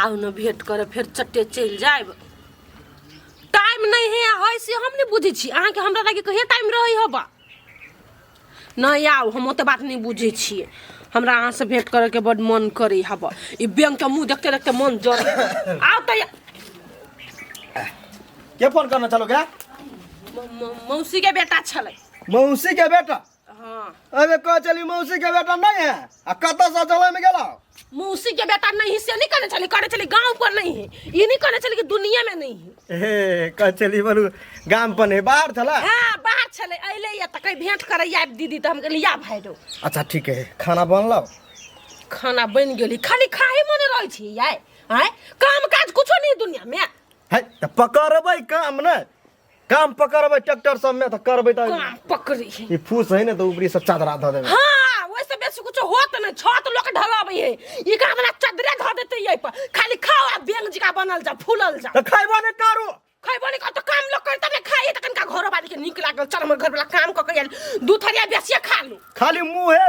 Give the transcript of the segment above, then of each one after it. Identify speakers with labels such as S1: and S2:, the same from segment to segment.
S1: आउ ने भेंट करे फेर चट्टे चलि जायब टाइम नहीं है है से हम नहीं बुझै छी अहाँके हमरा लागे कहिया टाइम रहै हबा नहि आउ हम ओते बात नहि बुझै छियै हमरा अहाँसँ भेंट करैके बड मन करै हबा ई बैंक के मुँह देखते देखते मन जर आउ तऽ
S2: के फोन करना चलो क्या
S1: मौसी के बेटा छलै
S2: मौसी के बेटा
S1: हाँ
S2: अबे कह चली मौसी के बेटा नहीं है आ कतऽ से चले में गेला
S1: मौसी के बेटा नहीं है से नहीं कहने चली कहने चली गांव पर नहीं है ये नहीं कहने चली कि दुनिया में नहीं है
S2: हे कह चली बोलू गाम पर नहीं बाहर छला
S1: हाँ बाहर छले अइले या तऽ कहीं भेंट करे आबि दीदी तऽ हम कहली या भाई रो
S2: अच्छा ठीक है खाना बनलो
S1: खाना बनि गेली खाली खाहे मने रहै छी याय आँय काम काज कुछो नहीं दुनिया में
S2: है तऽ पकड़बै काम ने काम पकड़बै ट्रैक्टर सब में तऽ करबै तऽ
S1: काम पकड़ी है
S2: ई फूस है ने तऽ ऊपरी से चादरा धऽ देबै
S1: हाँ ओहिसँ बेसी कुछो होत नहीं छत लोक ढलाबै है ई का हमरा चदरे धऽ देते ये पर खाली खाओ आ बेंग जका बनल जा फूलल जा
S2: तऽ खैबो ने करू
S1: खैबो नहीं कर तो काम लोग करते ने खाइए तऽ कनिका घरो वाली के नीक लागल चल हमर घर वाला काम कऽ के आयल दू थरिया बेसिए खा लू
S2: खाली मुँहे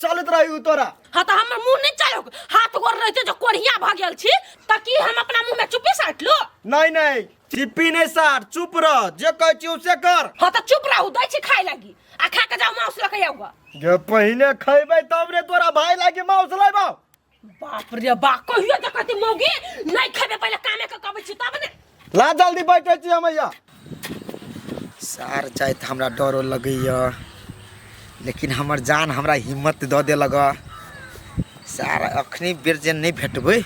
S2: चलैत रही तोरा
S1: हाँ तऽ हमर मुँह नहीं चलो हाथ गोर रहते जो कोढ़िया भऽ गेल छी तऽ की हम अपना मुँह में चुप्पी साटि लू
S2: नहीं नहीं चिप्पी नहीं सार चुप रह जे कहै छी से कर
S1: हाँ तऽ चुप रहू दै छी खाय लागी आ खा के जाओ माउस लऽ के आउ
S2: जे पहिने खैबै तब रे तोरा भाई लागी माउस लेबौ
S1: बाप रे बा कहियो तऽ कहती मौगी नहीं खेबे पहिले कामे के कहबै छी तब ने
S2: ला जल्दी बैठे छी हम हैया
S3: सार जाइत हमरा डरो लगैए लेकिन हमर जान हमरा हिम्मत दऽ देलक सार अखनी बेर जे नहि भेटबै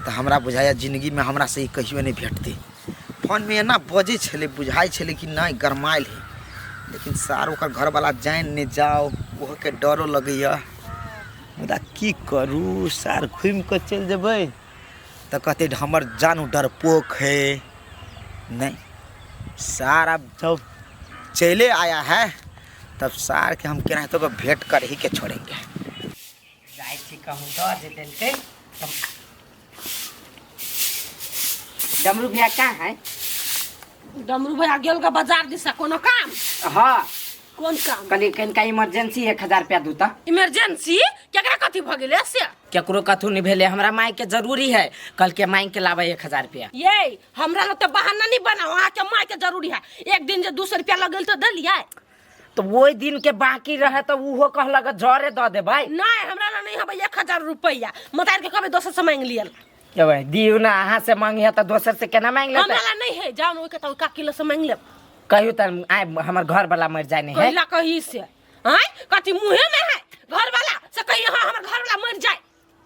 S3: तऽ हमरा बुझाइए जिन्दगीमे हमरासँ ई कहियो नहि भेटतै फोनमे एना बजै छलै बुझाइ छलै कि नहि गरमायल हइ लेकिन सार ओकर घरवला जानि नहि जाउ ओहोके डरो लगैए मुदा की करू सार घुमि कऽ चलि जेबै तऽ कहतै हमर जानू डरपोक है नहीं सार अब जब चले आया है तब सार के हम केनाहितो के भेंट कर ही के छोड़ेंगे
S4: जाइ छी कहूँ दऽ जे देलकै तऽ डमरू भैया कहाँ है
S1: डमरू भैया गेल ग बाजार दिशा कोनो काम
S4: हाँ
S1: कोन काम
S4: कनि कनिका इमरजेंसी 1000 रुपया दू तऽ
S1: इमरजेंसी केकरा कथी भऽ गेलै से
S4: केकरो कथू नहीं भेलै हमरा माय के जरूरी है कल के मांग के लाबै 1000 रुपया
S1: ये हमरा लग तऽ बहाना नहीं बनाओ अहाँके माय के जरूरी है एक दिन जे 200 रुपया लगेल तऽ देलियै
S4: तो ओहि दिन के बाकी रहे तो उहो कहलक जरे दऽ देबै
S1: नहीं हमरा लग नहीं हबै 1000 रुपया मतार के कहबै दोसर से मांग लियल
S4: एबै दियौ ना अहाँ से मांगिहे तऽ दोसर से केना मांग लेतै
S1: हमरा लग नहीं है जाओ न ओइ के तऽ काकी लग से मांग लेब
S4: कहियो तऽ आइ हमर घर वाला मरि जाय नहीं है
S1: कहिला कही से आँय कथी मुँहे में है घर वाला से कही हाँ हमर घर वाला मर जाए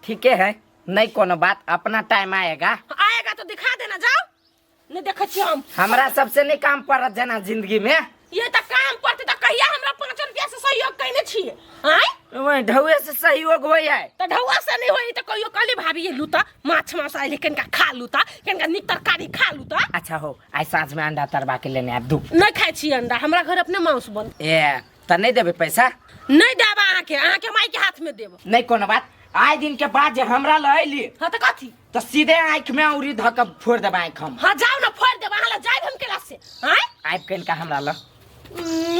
S4: ठीके है नहीं कोनो बात अपना टाइम आएगा
S1: आएगा तो दिखा देना जाओ नहीं देखे छी हम
S4: हमरा सबसे नहीं काम पड़त जेना जिंदगी में
S1: ये तो काम पड़ते तो कहिया हमरा 5 रुपया से सहयोग कइने छिए आँय
S4: ओए ढौए से सहयोग होय है
S1: तो ढौआ से नहीं होई तो कहियो कहली भाभी ये लूता माछ मांस आइले कनिका खा लूता कनिका नीक तरकारी खा लूता
S4: अच्छा हो आइ साँझ में अंडा तरबा के लेने आब दू
S1: नहीं खाइ छी अंडा हमरा घर अपने मांस बन
S4: ए तऽ नहीं देबै पैसा
S1: नहीं देब अहाँके अहाँके माय के हाथ में देब
S4: नहीं कोनो बात आइ दिन के बाद जे हमरा लऽ अयली
S1: हाँ तऽ कथी
S4: तऽ सीधे आँखि में औरी धऽ के फोड़ि देबै आँखि हम
S1: हाँ जाओ ना फोड़ देब अहाँ लग जायब हम केला से आँय
S4: आबि कनिका हमरा लग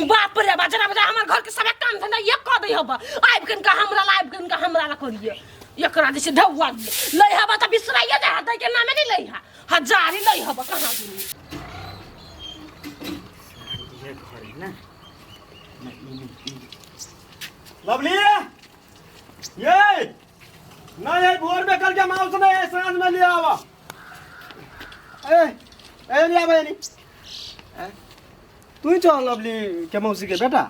S1: बाप रे बा जरा बजा हमर घर के सब काम धंधा एक कऽ दै हब आबि कनिका हमरा ला आबि कनिका हमरा ला करिए एकरा जे छै ढौआ लै हब तऽ बिसराइए जा दै के नामे नहि लै हा हजारी लै हब कहाँ दुनू
S2: लवली ये नहीं है भोर में कल के माउस नहीं है सांझ में लिया आवा ए ए लिया भाई नहीं तू ही चल लवली के मौसी के बेटा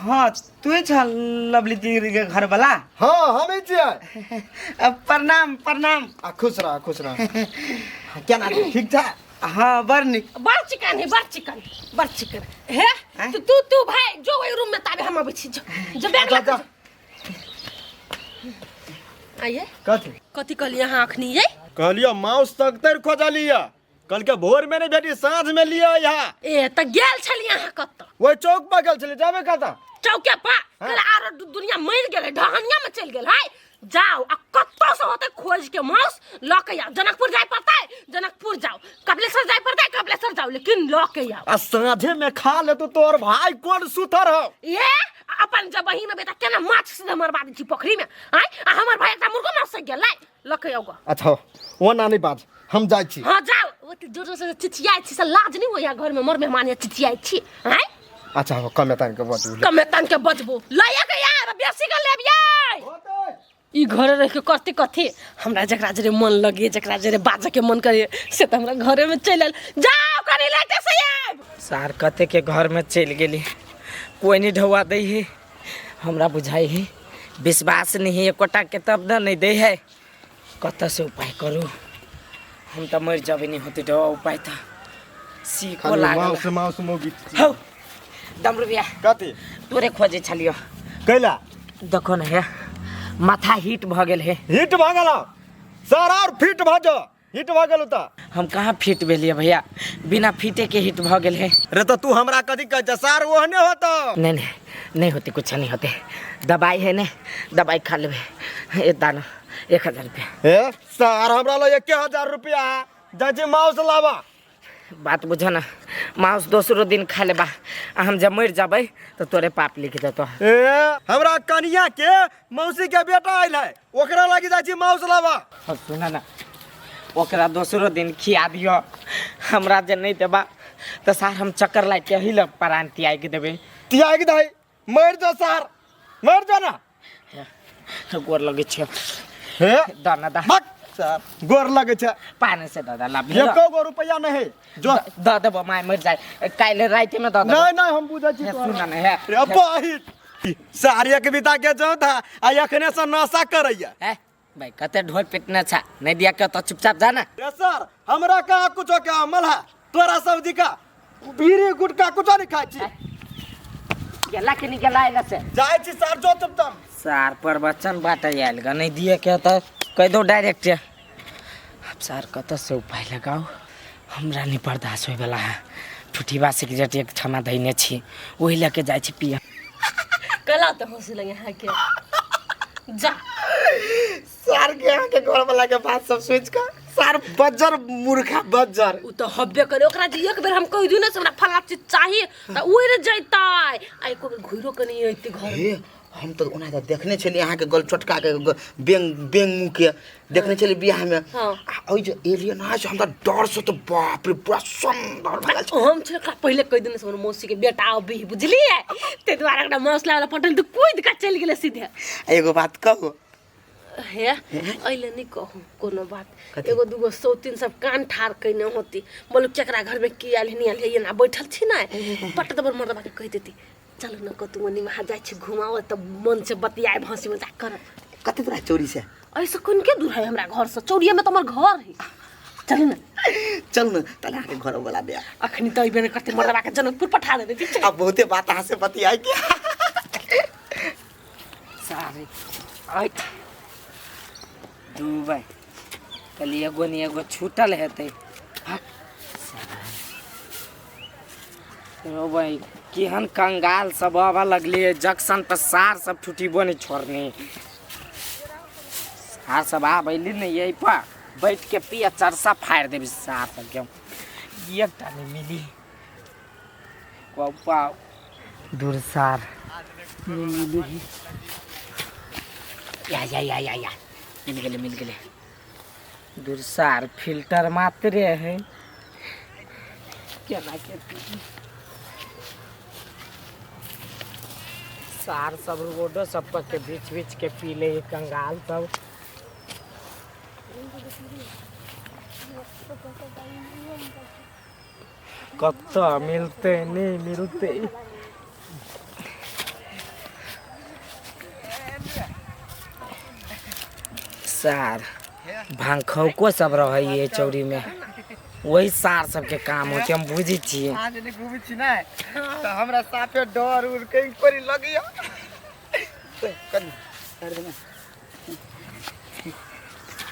S4: हाँ तू छल लवली दीदी के घर वाला
S2: हाँ हम ही छियै
S4: प्रणाम प्रणाम
S2: आ खुश रह खुश रह क्या ना ठीक था
S4: हाँ बड़ नीक
S1: बड़ चिकन है बड़ चिकन बड़ चिकन हे
S4: आँय?
S1: तू तू तू भाई जो ओहि रूम में ताबे हम अबै छी जो जो बैग
S2: जा
S1: लऽ
S2: जा
S1: के आइए
S2: कथी
S1: कथी कहलियै अहाँ अखनी ये
S2: कहलियो माउस तक तर खोजलिया कल के भोर में नहीं भेटी साँझ में लिया यहाँ
S1: ए तऽ गेल छलियै अहाँ कतऽ
S2: वही चौक पर गेल छली जाबे कतऽ
S1: चौके पर कल आरो दुनिया मरि गेलै ढहनिया में चलि गेल है जाओ आ कतौ से होते खोज के माउस लऽ के आओ जनकपुर जाय पड़तै जनकपुर जाओ कपिलेश्वर जाय पड़तै कपिलेश्वर जाओ लेकिन लऽ के आओ
S2: आ साँझे में खा ले तो तोर भाई कौन सुथर हो
S1: ये अपन जब बहिन बेटा केना माछ सीधा मरबा दै छी पोखरी में आय आ हमर भाई एकटा मुर्गो माछ से गेलै लके आओ ग।
S2: अच्छा ओना नहि बाज, हम जाइ छी।
S1: हाँ जाओ, ओते जोर जोर से चिचियाइ छी से लाज नहीं होइया घर में मर मेहमान या चिचियाइ छी आय?
S2: अच्छा हो, कमे तान के बजू।
S1: कमे तान के बजबू लइया के यार बेसी के लेब यार। ई घरे रह के करते कथी? हमरा जकरा जरे मन लगे, जकरा जरे बाजे के मन करे से त हमरा घरे में चलि आयल। जाओ कनी लेटे से आयब।
S4: सार कते के घर में चलि गेली, कोई नहीं ढौआ दै है, हमरा बुझाइ है विश्वास नहीं है एकोटा के, तब न नहीं दै है। कतऽ से उपाय करू? हम तऽ मरि जबै, नहीं होते ढौआ उपाय तऽ सीखो
S2: खाली
S4: लागल।
S2: माउस माउस मौगी।
S4: हौ डमरू भैया।
S2: कथी?
S4: तोरे खोजे छलियो।
S2: कैला?
S4: देखो न हे, माथा हीट भऽ गेल हे।
S2: हिट भऽ गेल सर, और फिट भऽ जो, हिट भऽ गेल तऽ।
S4: हम कहाँ फिट भेलियै भैया, बिना फिटे के हिट भऽ गेल हे।
S2: रे तऽ तू हमरा कथी कहै छ सार, ओहने होतो?
S4: नहीं नहीं नहीं होते, कुछ नहीं होते, दवाई है ने, दवाई खा लेबे। ए दाना 1000 रुपया।
S2: हे सार, हमरा लग 1000 रुपया है, जाइ छी माउस लाबा।
S4: बात बुझ ना, माउस दोसरो दिन खा लेबा, आ हम जब मरि जबै तऽ तोरे पाप लिख देतो।
S2: ए हमरा कनिया के मौसी के बेटा आयल है, ओकरा लागी जाइ छी माउस लाबा।
S4: अब सुन ना, ओकरा दोसरो दिन खिया दियो, हमरा जे नहीं देबा तऽ सार हम चक्कर लागि के अही लग प्राण त्यागि देबै।
S2: त्याग दही, मरि जो सार, मरि जो ना।
S4: गोर लगै छियो।
S2: हे
S4: दाना दा।
S2: भक सार, गोर लगै छै।
S4: पानी से दादा लाभ।
S2: एको गो रुपया नहीं जो।
S4: दऽ देबो, माय मरि जाय काल्हि रातिमे दऽ देबो।
S2: नहीं नहीं, हम बुझै छी।
S4: हे,
S2: तोरा।
S4: सुन ना हे।
S2: रे बहिन, सार एक बीता के जो था आ एखने से नशा करैया।
S4: हे भाई, कते ढोल पिटने छा, नहीं दिया के तो चुपचाप जा ना।
S2: रे सर, हमरा कहाँ कुछो के अमल है, तोरा सब्जी का बीड़ी गुटखा कुछो नहीं खाइ छी।
S4: गेला कि नहीं गेला एला से?
S2: जाइ छी सर, जो चुपचाप।
S4: सार पर बच्चन बाटे आयल ग, नहीं दिए के तो कह दो डायरेक्ट। अब सार कतऽ से उपाय लगाओ, हमरा नहीं बर्दाश्त होय वाला है। ठुठीबा सिगरेट एक ठमा धैने छी, ओहि लऽ के जाइ छी पिए।
S1: कला तो हंसी लगे यहाँ के जा।
S3: सार के यहाँ के घर वाला के बात सब सोच के सार बज्जर मूर्खा बज्जर।
S1: उ तो हब्बे करे, ओकरा जे एक बेर हम कहि दियौ ने से हमरा फल्ला चीज चाहिए तऽ उड़ि जैतै, आ एको बेर घुरो के नहि अयतै घर।
S3: हे हम तऽ ओना तऽ देखने छलियै अहाँके गल चटका के बेंग बेंग मुँह के देखने छलियै बियाह में।
S1: हाँ।
S3: आ ओहि जे एलियन है से हमरा डर से तऽ बाप रे पूरा सुंदर भऽ गेल छै।
S1: हम छलै ओकरा पहिले कहि देने से हमर मौसी के बेटा अबी, बुझलियै, ताहि दुआरे ओकरा मसला वाला पटल तऽ कूदि कऽ चलि गेलै सीधे।
S3: आ एगो बात कहू?
S1: हे अइले नहि कहू कोनो बात, एगो दूगो सौतीन सब कान ठार कयने होती, बोलू केकरा घरमे की आयल है, नहि आयल है, एना बैठल छी ने, पट दबर मर्दबा के कहि देती चलू ने कतौ मनी महा जाइ छी घुमाओ, तऽ मन से बतियाए हंसी मजाक करब।
S3: कते दूर है चोरी से?
S1: ऐसे कोन के दूर है हमरा घर से, चौड़िया में तो हमर घर है, चलू ने।
S3: चल न तले अहाँके घर वाला बियाह।
S1: अखनी तऽ अइबे नहि करतै, मर्दबा के जनकपुर पठा देतै, ठीक छै?
S3: अब बहुते बात अहाँ से बतियाए के।
S4: सारे आइ दुबई कहली एगो ने एगो छूटल हेतै। हक, रौ भाई, केहन कंगाल सब आबऽ लगले जंक्शन पर, सार सब ठुटिबो नहीं छोड़ने, सार सब आब अयली ने यही पर बैठ के पिया चरसा फाड़ि देबी सार सबके, एकटा नहीं मिली पाव दूर सार नहीं मिली। या या या या या मिल गेलै, मिल गेलै। दूर सार फिल्टर मात्रे है, केना के पीबी? सार सब रोडो सब पर के बीच बीच के पी ले है कंगाल सब। कतऽ मिलते नहीं मिलते। सार भांग खौको सब रहै चौरी में, वही सार सबके काम होइ छै, हम बुझै छियै।
S3: अहाँ जे घुमै छी ने तऽ हमरा साफे डर उर कहीं परी लगैया। कनी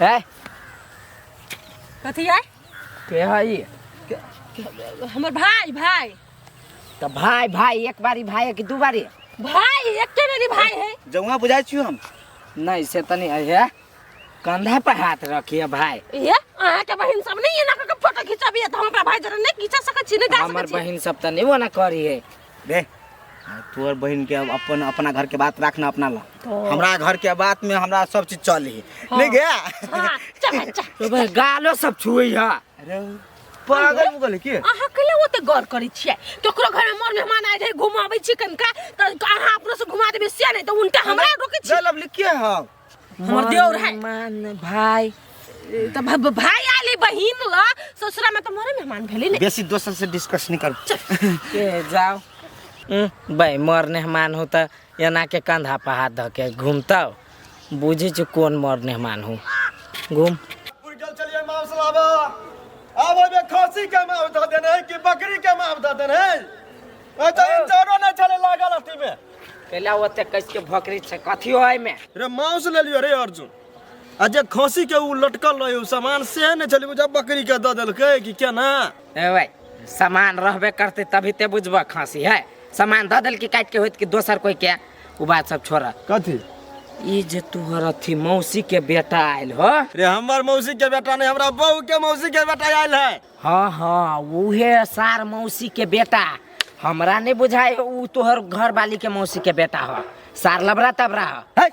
S4: है
S1: कथी आय?
S4: के है?
S1: हमर भाई भाई।
S4: तऽ भाई भाई एक बारी भाई है कि दू बारी?
S1: भाई एके बेरी भाई है।
S3: जौआ बुझाइ छी हम।
S4: नहीं से तनी है, कंधा पर हाथ रखिए भाई।
S1: ये अहाँ के बहिन सब नहीं एना कऽ के फोटो खिंचबियै तऽ हम अपना भाई जरे नहि खींचा सकै छी, नहि जा
S4: हमर
S1: सकै छी।
S4: बहिन सब तऽ नहीं ओना करी है।
S3: रे तोहर बहिन के अपन अपना घर के बात रखना अपना ला। हमरा घर के बात में हमरा सब चीज चली नहीं गया।
S1: हाँ, चल चल।
S4: तो भाई गालो सब छुई है।
S3: अरे पागल मुगल के
S1: अहाँ कैला ओते गौर करै छियै? केकरो घर में मर मेहमान आइ रहै, घुमाबै छी कनिका, तऽ अहाँ अपनो से घुमा देबै से नहि, तऽ उनटा हमरा रोकै छी।
S3: लवली के हौ?
S1: हमर देवर है।
S4: मान भाई
S1: तऽ भाई आयल है बहिन ल ससुरा में, तऽ मरे मेहमान भेलै ने।
S3: बेसी दोसर से डिस्कस नहीं करू।
S4: के जाओ भाई, मर मेहमान हो त एना के कंधा पर हाथ धऽ के घूमता, बुझै छी कोन मर मेहमान हो। घूम
S2: गेल चलिए मांस लाबा। आब ओहिमे खसी के मांस धऽ देने है कि बकरी के मांस धऽ देने है? अच्छा, इंजरो नहि छलै लागल अथी में।
S4: कैला ओते कस के भोकरी छै? कथी हो एहिमे?
S2: रे मांस ले लियो रे अर्जुन। आ जे खसी के उ लटकल रहे उ सामान से नहि छलै, बुझा बकरी के दऽ देलकै कि केना?
S4: ए भाई, सामान रहबे करते तभी ते बुझबा खांसी है। सामान दऽ देलकी काटि के होइत कि दोसर कोई के। उ बात सब छोड़ा।
S2: कथी?
S4: ई जे तुहर अथी मौसी के बेटा आयल हो।
S2: रे हमर मौसी के बेटा नहीं, हमरा बहू के मौसी के बेटा आयल है।
S4: हाँ हाँ, उहे सार मौसी के बेटा। हमरा नहीं बुझाए उ तोहर घर वाली के मौसी के बेटा हो। सार लबरा तबरा हो।
S2: है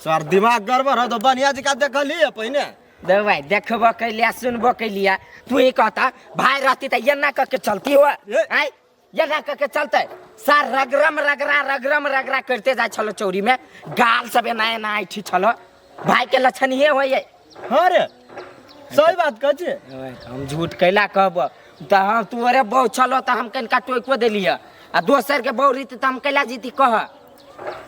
S2: सर, दिमाग गड़बड़ हो तो बढ़िया जका देखली है पहिने।
S4: दे भाई, देखबो कैलिया सुनबो कैलिया, तू ही कहता भाई रहती त एना कह के चलती हो। आय एना कह के चलते सार रगरम रगरा रगरम रगरा करते जाय छलो चौरी में, गाल सब एना एना ऐठी छलो। भाई के लक्षण ये होइए।
S2: हाँ रे, सही बात कहै छी।
S4: हम झूठ कैला कहब? तऽ हम तोरे बहू छलो तऽ हम कनिका टोको देलियै, आ दोसर के बहू रहितै तऽ हम कैला जीती कह?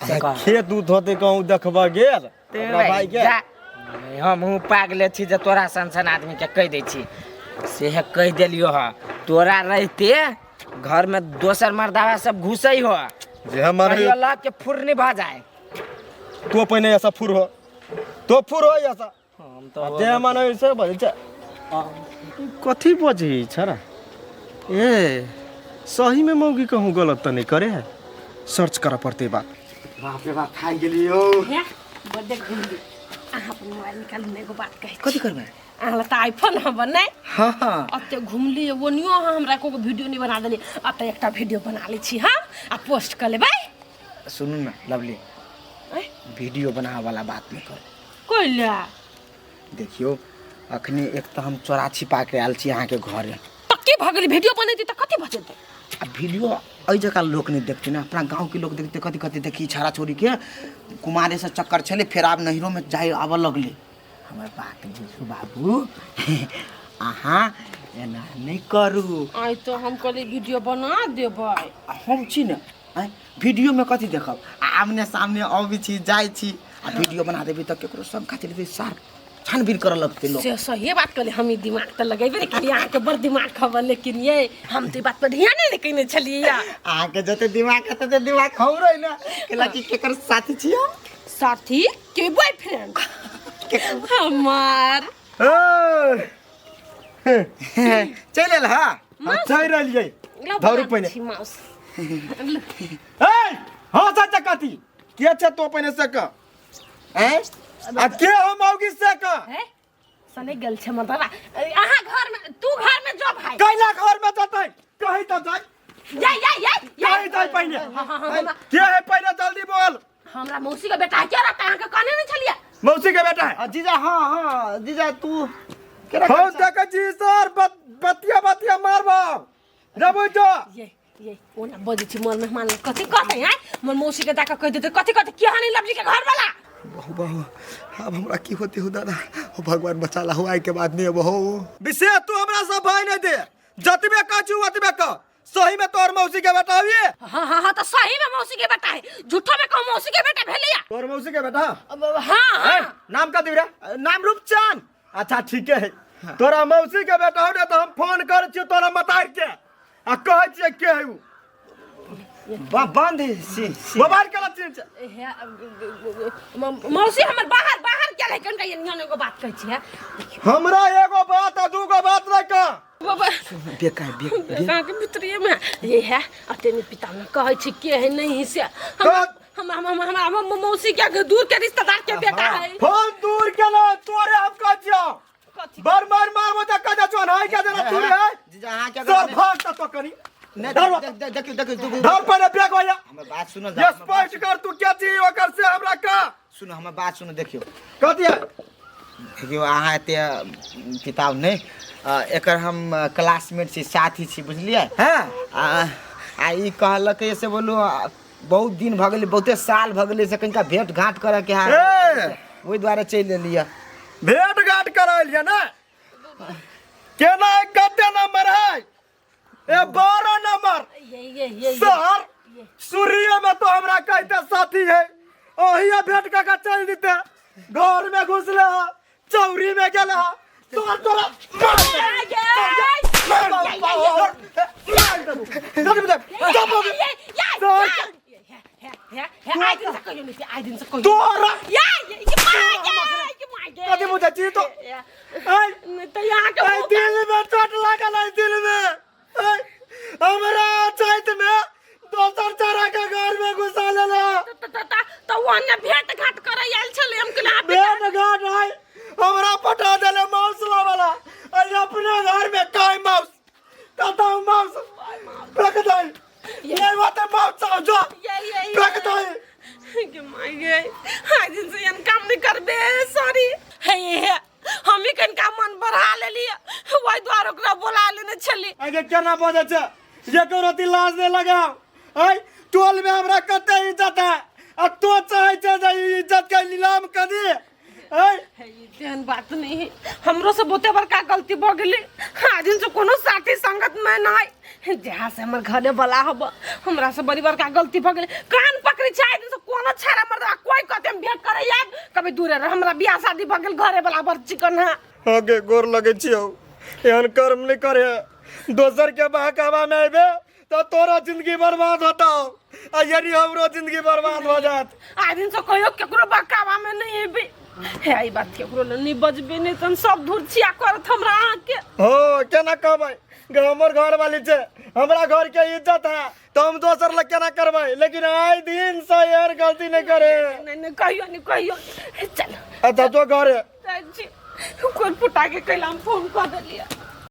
S4: से कह।
S2: खेत उत होते कहूँ देखबऽ गेल
S4: ते
S2: अपना भाई के?
S4: जा, हमहूँ पागले छी जे तोरा सन सन आदमी के कहि दै छी। सेहे कहि देलियो ह, तोरा रहिते घर में दोसर मर्दावा सब घुसै हो
S2: जे हमर
S4: कहियो लग के फुर्नी भऽ जाए।
S2: तो पहिने ऐसा फुर हो, तो फुर हो ऐसा।
S4: हम तो
S2: जे मन से बजै छै। कथी बजै छ रे? ए सही में मौगी कहूँ गलत तऽ नहीं करे है? सर्च करऽ पड़तै बात।
S3: बाप रे बाप, थाकि गेलियो।
S1: हे बड्डे घुमली। अहाँ अपन मोबाइल निकालू ने, एगो बात कहै छी।
S3: कथी करबै?
S1: अहाँ लग तऽ आईफोन हब नहि?
S3: हाँ हाँ।
S1: अते घुमली ओनियो अहाँ हमरा एको गो वीडियो नहि बना देली। अते एकटा वीडियो बना लै छी हम आ पोस्ट कऽ लेबै।
S3: सुनू ने लवली, वीडियो बनावे वाला बात नहीं करू।
S1: कैला?
S3: देखियो, अखनी एक तऽ हम चोरा छिपा के आयल छी अहाँके घरे।
S1: तऽ की भऽ गेलै? वीडियो बनेतै तऽ कथी भऽ जेतै?
S3: आ वीडियो एहि जगह लोक नहीं देखते ना, अपना गाँव के लोग देखते। कथी कथी देखी छाड़ा छोरी के कुमारे से चक्कर छलै, फेर आब नहिरो में जाय आबऽ लगलै। हमर बात बुझू बाबू, अहाँ एना नहीं करू।
S1: आइ तऽ हम कहली वीडियो बना देबै।
S3: आ हम छी ने आँय, वीडियो में कथी देखब? आ आमने सामने अबै छी जाइ छी, आ वीडियो बना देबै तऽ केकरो शंका चलि जेतै, सार छानबीन करऽ लगतै लोक।
S1: से सही बात कहली। हम ई दिमाग तऽ लगेबे ने केलियै, अहाँके बड़ दिमाग खबर, लेकिन ये हम तऽ ई बात पर ध्यान नहि केने छलियै।
S3: अहाँके जते दिमाग है तते दिमाग हमरो है ने। केला कि केकर साथी छी हम?
S1: साथी के बॉयफ्रेंड हमार।
S3: चलि एल हा?
S2: चलि रहलियै।
S1: ला,
S2: धरू
S1: बना
S2: पहिने।
S1: दै छी माउस।
S2: ए हाँ सच कथी के छै तो पहिने से कह।
S3: आँय?
S2: आ के हम मौगी से कह।
S1: हे सने गेल छै मतलब अहाँ घर में, तू घर में जो भाई।
S2: कैला घर में जतै? कहीं तऽ जाय।
S1: या या या या।
S2: कहीं जाय पहिने।
S1: हाँ, हाँ, हाँ,
S2: के है पहिने जल्दी बोल।
S1: हमरा मौसी के बेटा है, के रहता? अहाँके कहने नहीं छलियै?
S2: मौसी के बेटा है?
S3: आ, जीजा, हाँ हाँ जीजा, तू केना?
S2: हम देखै छी सर, बतिया बतिया मारबो जबै तो।
S1: ये ओना बजै छी, मोर मेहमान लग कथी कहतै? हैं मोर मौसी के जाके कहि देतै। कथी कहतै? के हनी लवली के घर वाला?
S5: बहु बहु, अब हमरा की होते हो दादा? हो भगवान बचा ला हो, आइ के बाद नहीं अब हो।
S2: विशेष तू हमरा सब भाई नहीं दे, जतबे कह छु ओतबे कह। सही में तोर मौसी के बेटा हविए?
S1: हाँ हाँ हाँ, तऽ सही में मौसी के बेटा है। झूठो में कहूँ मौसी के बेटा भेलैया?
S2: तोर मौसी के बेटा?
S1: अब हाँ हाँ।
S2: ए, नाम का रे?
S3: नाम रूपचंद।
S2: अच्छा ठीक है, तोरा मौसी के बेटा हो रे तो हम फोन कर छियो तोरा मतार के आ कहै छियै के है उ।
S3: बंद है, सी सी।
S2: मोबाइल के लक्षण छै।
S1: हे, मौसी हमर बाहर बाहर गेल है कनिका, एनियो एगो बात कहै छी।
S2: हमरा एगो बात आ दूगो बात नहीं कह।
S1: बाबा
S3: बेकार बे
S1: अहाँके भितरिए में ये है। अते में पिता में कहै छी के है नहीं से हमरा हमरा हमरा हमरा मौसी के दूर के रिश्तेदार के बेटा है।
S2: फोन दूर के ना तोरे हम कहै छियो।
S1: कथी?
S2: बर मार मार मत कह दे चोन है के देना तू है।
S3: जीजा, अहाँ के
S2: सर भाग त तो कनी।
S3: नहीं
S2: धर
S3: देखियो देखियो देखियो
S2: धर पहिले बैग भैया
S3: हमर बात सुनो
S2: ये स्पष्ट कर तू क्या चीज ओकर से हमरा का
S3: सुनो हमर बात सुनो देखियो
S2: कथी है
S3: देखियो अहाँ एते किताब नहि एकर हम क्लासमेट छी साथी छी बुझलियै
S2: हाँ
S3: आ आ ई कहलक से बोलू बहुत दिन भऽ गेलै बहुते साल भऽ गेलै से कनिका भेंट घाट करऽके है
S2: ए
S3: ओहि दुआरे चलि एलियै
S2: भेंट घाट करायल ये ना केना कते नंबर है ए 12 नंबर
S1: ये ये ये
S2: सर सूर्य में तो हमरा कहते साथी है ओहिया भेंट का का चल देते घर में घुसले हा चौरी में गेले हा तोरा तोरा मार दे, मार दे, मार देबू। चल दे, चुप हो गए। तोरा कथी बुझै छी तो ऐ ऐ दिल में चोट लागल है दिल में ऐ हमरा चैत में दोसर चारा के घर में घुसा लेला
S1: भेंट घाट करे आयल छलै हम कहलियै अहाँ
S2: भेंट घाट है हमरा पठा देले मांस वाला ऐ अपने घर में काय मांस कतौ मांस फेंक दे नहीं बात मांस चाहो जो
S1: ये ये
S2: फेंक दे
S1: गे माय गे आइ दिन से एहन काम नहीं करबे सॉरी हे हे हम ही कनिका मन बढ़ा लेलियै ओहि दुआरे ओकरा बोला लेने छली
S2: आगे केना बजै छै एको रति लाज नहि लगाओ ऐ टोल में हमरा कते इज्जत है आ तो चाहै छै जे ई इज्जत के नीलाम कर दी ऐ
S1: हे, ई तेहन बात नहीं है हमरो से बहुते बड़का गलती भऽ गेलै आज दिन से कोनो साथी संगत में नहीं जहाँ से हमर घरे वाला हब हमरा से बड़ी बड़का गलती भऽ गेलै कान पकड़ै छै आइ दिन से कोनो छाड़ा मर्द कोई कहते हम भेंट करे आब कभी दूरे रह हमरा बियाह शादी भऽ गेल घरे वाला बड़ चिकन है
S2: आगे गोर लगै छियौ एहन कर्म नहि करे दोसर के बहकावा में अयबे तऽ तोरा जिंदगी बर्बाद होतौ आ यदि हमरो जिंदगी बर्बाद हो जात
S1: आइ दिन से कहियो केकरो बहकावा में नहीं एबे हे ई बात केकरो लग नहीं बजबे नहीं तन सब धूर छिया करत हमरा अहाँके
S2: हो केना कहबै गे हमर घर वाली छै हमरा घर के इज्जत है तऽ हम दोसर लग केना करबै लेकिन आइ दिन से एहन गलती नहि करे
S1: नहीं नहीं कहियो नहीं कहियो चल
S2: अच्छा जो घरे
S1: जाइ छी कोई फुटा के कैला हम फोन कऽ देलियै।